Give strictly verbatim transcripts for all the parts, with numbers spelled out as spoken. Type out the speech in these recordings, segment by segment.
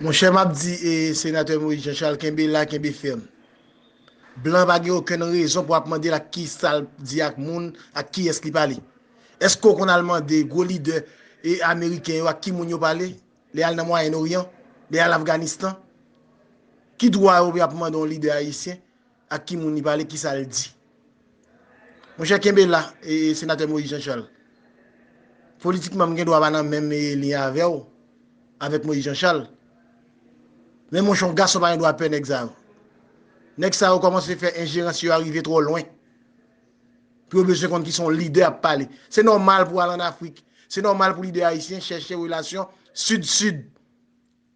Monchè, m ap di e, senatè Moïse Jean Charles, kenbe la, kenbe fèm. Blan pa gen okenn rezon pou ap mande l ak ki sa l di ak moun, ak kiyès li pale. Èske w konn al mande gwo lidè e ameriken yo ak ki moun yo pale? Lè y al nan Mwayen Oryan, lè y al Afganistan? Ki dwa yo ap mande yon lidè ayisyen ak ki moun li pale, ki sa l di? Monchè, kenbe la, e, senatè Moïse Jean Charles. Politikman, m gen dwa pa nan menm e, liy avè w, avèk Moïse Jean Charles. Men monchè, yon gason pa gen dwa pè nèg sa yo. Nèg sa yo kòmanse fè enjerans yo a rive twò lwen. Pou yo bezwen konn ki se yon lidè ap pale. Se nòmal pou al ann Afrik. Se nòmal pou lidè ayisyen chèche relasyon sid-sid.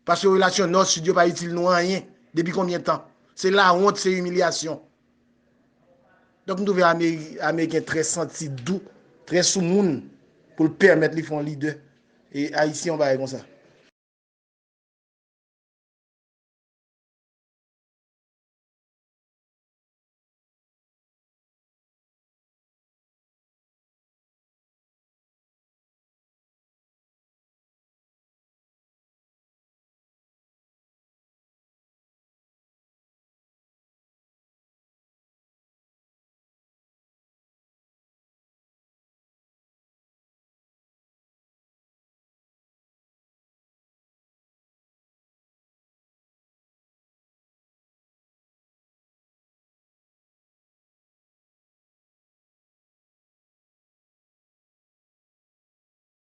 Paske relasyon nò-sid yo pa itil nou anyen. Depi konbyen tan? Se lawont, se imilyasyon. Donk, m twouve Ameri-, Ameriken trè santi dou, trè soumoun pou l pèmèt li fè yon lidè e ayisyen yon bagay konsa.